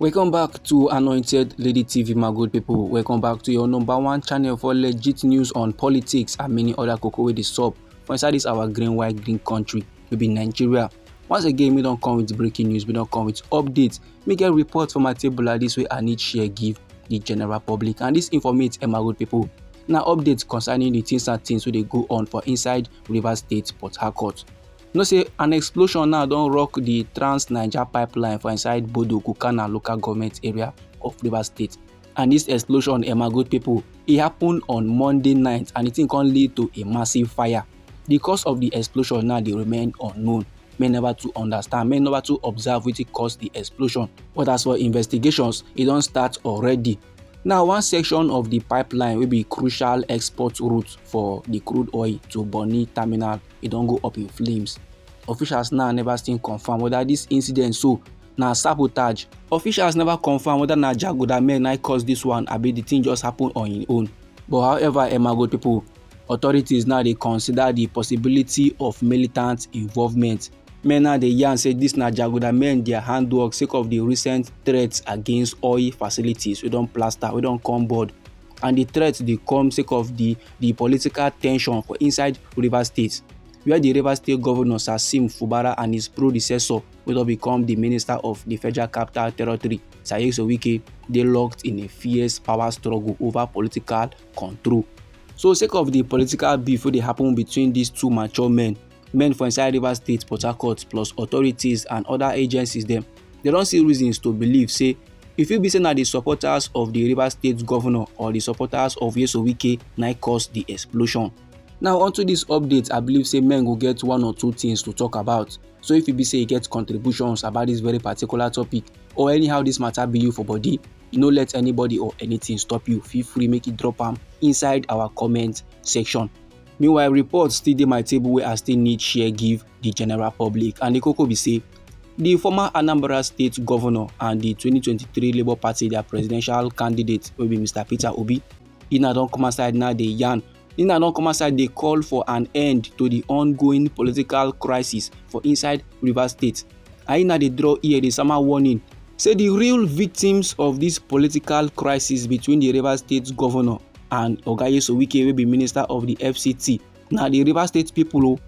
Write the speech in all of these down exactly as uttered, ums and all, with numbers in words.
Welcome back to Anointed Lady T V, my good people. Welcome back to your number one channel for legit news on politics and many other koko wey dey sup for inside this our green, white, green country wey be Nigeria. Once again, we don come with breaking news, we don come with updates. Me get report for my table like this wey I need share give the general public. And this informate, eh, my good people, na update concerning the things and things wey dey go on for inside Rivers State, Port Harcourt. You know say an explosion now don rock the Trans Niger pipeline for inside Bodo Kukana local government area of Rivers State. And this explosion, eh, my good people, e happen on Monday night and the thing come lead to a massive fire. The cause of the explosion now dey remain unknown. Men never too understand, men never too observe wetin cause the explosion. But as for investigations, e don start already. Now, one section of the pipeline wey be crucial export route for the crude oil to Bonny terminal, e don go up in flames. Officials now never still confirm whether this incident so na sabotage. Officials never confirm whether na jaguda men na cause this one, abi the thing just happen on im own. But however, eh, my good people, authorities now dey consider the possibility of militant involvement. Men now dey yarn say this na jaguda men their handwork sake of the recent threats against oil facilities wey don plaster, wey don come board. And the threat dey come sake of the, the political tension for inside Rivers State, where the Rivers State governor Sasim Fubara and his predecessor, wey don become the minister of the Federal Capital Territory, Nyesom Wike, dey locked in a fierce power struggle over political control. So sake of the political beef wey dey happen between these two mature men, men for inside Rivers State, Port Harcourt, plus authorities and other agencies dem, they don see reasons to believe say e fit be say na the supporters of the Rivers State governor or the supporters of Nyesom Wike na cause the explosion. Now, onto this update, I believe say men go get one or two things to talk about. So if e be say you get contributions about this very particular topic, or anyhow this matter be you for body, you no let anybody or anything stop you. Feel free make you drop am inside our comment section. Meanwhile, reports still dey my table wey I still need share give the general public. And the koko be say, the former Anambra State governor and the twenty twenty-three Labour Party their presidential candidate wey be Mister Peter Obi, he now don come outside now dey yarn. He now don come outside dey call for an end to the ongoing political crisis for inside Rivers State. And he now dey draw ear, dey sama warning say the real victims of this political crisis between the Rivers State governor and Oga Nyesom Wike wey be minister of the F C T na the Rivers State people o,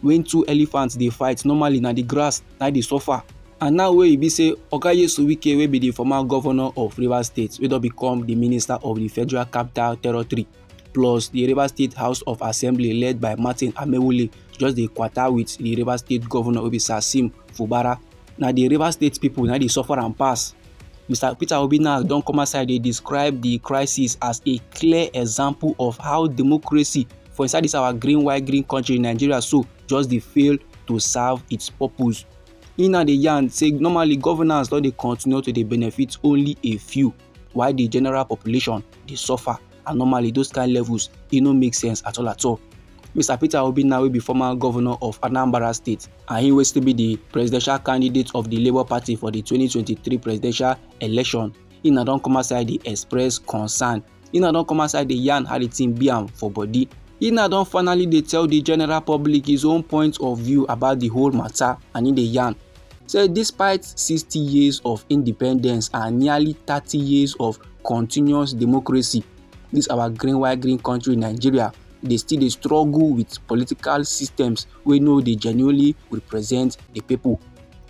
when two elephants dey fight, normally na the grass na dey suffer. And now wey e be say Oga Nyesom Wike wey be the former governor of Rivers State, wey don become the minister of the Federal Capital Territory, plus the Rivers State House of Assembly led by Martin Amaewhule just dey kwata with the Rivers State governor wey be Sasim Fubara, na the Rivers State people na dey suffer am pass. Mister Peter Obi now don come outside dey describe the crisis as a clear example of how democracy for inside this our green, white, green country, Nigeria, so just dey fail to serve its purpose. He now dey yarn say normally governance don dey continue to dey benefit only a few, while the general population dey suffer. And normally those kind levels, e no make sense at all at all. Mister Peter Obi now wey be former governor of Anambra State, and he wey still be the presidential candidate of the Labour Party for the twenty twenty-three presidential election, he now don come outside dey express concern. He now don come outside dey yarn how the thing be am for body. He now don finally dey tell the general public his own point of view about the whole matter, and he dey yarn say despite sixty years of independence and nearly thirty years of continuous democracy, this our green, white, green country, Nigeria, dey still dey struggle with political systems wey no dey genuinely represent the people.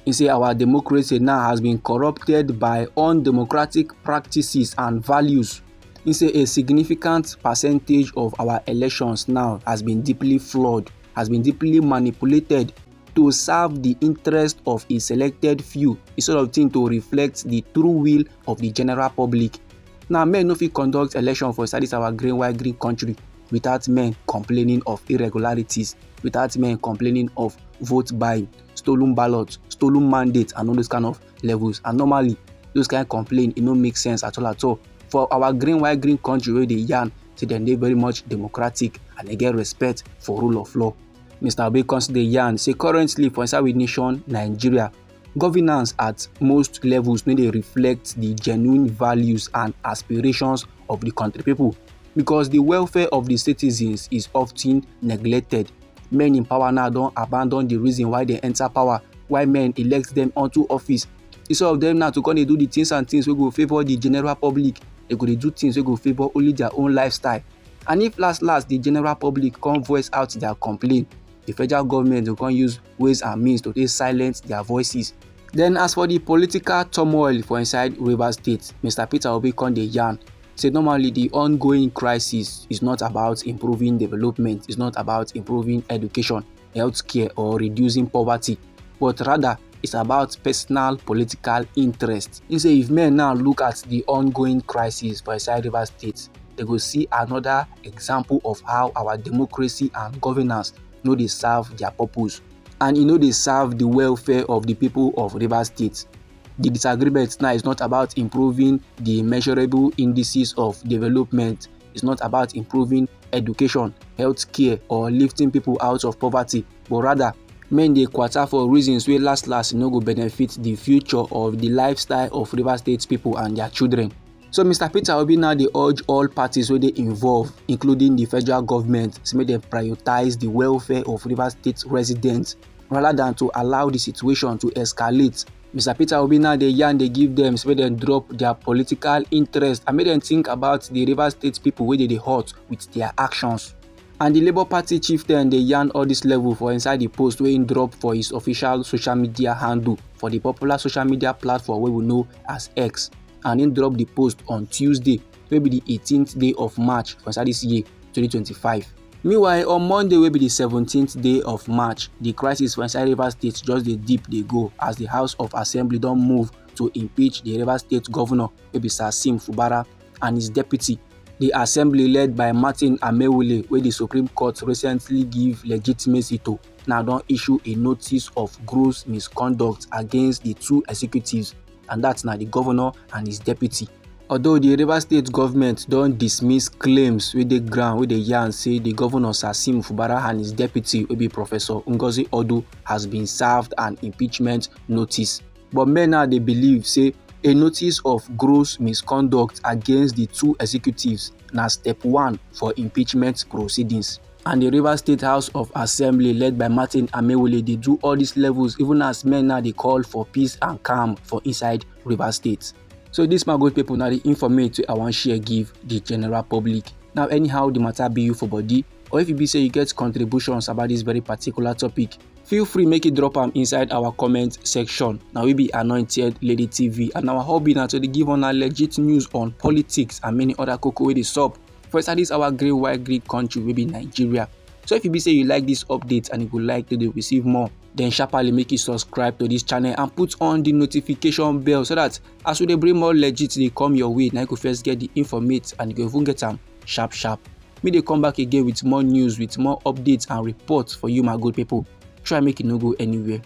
He say our democracy now has been corrupted by undemocratic practices and values. He say a significant percentage of our elections now has been deeply flawed, has been deeply manipulated to serve the interest of a selected few instead of thing to reflect the true will of the general public. Now, men no fit conduct election for inside this our green, white, green country without men complaining of irregularities, without men complaining of vote buying, stolen ballots, stolen mandates, and all those kind of levels. And normally, those kind of complaint, e no make sense at all at all. For our green, white, green country wey dey yarn say dem dey very much democratic and dem get respect for rule of law. Mister Obi come still dey yarn say currently for inside we nation, Nigeria, governance at most levels no dey reflect the genuine values and aspirations of the country people, because the welfare of the citizens is often neglected. Men in power now don abandon the reason why dem enter power, why men elect them onto office. Instead of them now to come dey do the things and things wey go favour the general public, they go dey do things wey go favour only their own lifestyle. And if last last the general public come voice out their complaint, the federal government go come use ways and means to take silence their voices. Then as for the political turmoil for inside Rivers State, Mister Peter Obi come dey yarn say normally the ongoing crisis is not about improving development, it's not about improving education, healthcare or reducing poverty, but rather it's about personal political interest. He say if men now look at the ongoing crisis for inside Rivers State, they go see another example of how our democracy and governance no dey serve their purpose, and e no dey serve the welfare of the people of Rivers State. The disagreement now is not about improving the measurable indices of development, it's not about improving education, healthcare or lifting people out of poverty, but rather men dey kwata for reasons wey last last no go benefit the future of the lifestyle of Rivers State people and their children. So Mister Peter Obi now dey urge all parties wey dey involved, including the federal government, say make dem prioritize the welfare of Rivers State residents rather than to allow the situation to escalate. Mister Peter Obi now dey yarn dey give them say make dem drop their political interest and make dem think about the Rivers State people wey dey dey hurt with their actions. And the Labour Party chieftain dey yarn all this level for inside the post wey he drop for his official social media handle for the popular social media platform wey we know as X, and he drop the post on Tuesday, wey be the eighteenth day of March for inside this year, twenty twenty-five. Meanwhile, on Monday, wey be the seventeenth day of March, the crisis for inside Rivers State just dey deep dey go as the House of Assembly don move to impeach the Rivers State governor, wey be Sasim Fubara, and his deputy. The assembly led by Martin Amewule, wey the Supreme Court recently give legitimacy to, now don issue a notice of gross misconduct against the two executives, and that's na the governor and his deputy. Although the Rivers State government don dismiss claims wey dey ground wey dey yarn say the governor Sasim Fubara and his deputy, wey be Professor Ngozi Odu, has been served an impeachment notice, but men now dey believe say a notice of gross misconduct against the two executives na step one for impeachment proceedings. And the Rivers State House of Assembly, led by Martin Amewule, dey do all these levels, even as men now dey call for peace and calm for inside Rivers State. So this, my good people, na the informate wey I wan share give the general public. Now, anyhow the matter be you for body, or if you be say you get contributions about this very particular topic, feel free make you drop am inside our comment section. Now we be Anointed Lady T V, and our hobby na to dey give una legit news on politics and many other koko wey dey sup for inside this our great white great country wey be Nigeria. So if you be say you like this update and you go like to dey receive more, then sharply make you subscribe to this channel and put on the notification bell, so that as we dey bring more legit dey come your way, na you go first get the informate and you go even get am sharp sharp. Me dey come back again with more news, with more updates and reports for you, my good people. Try make you no go anywhere.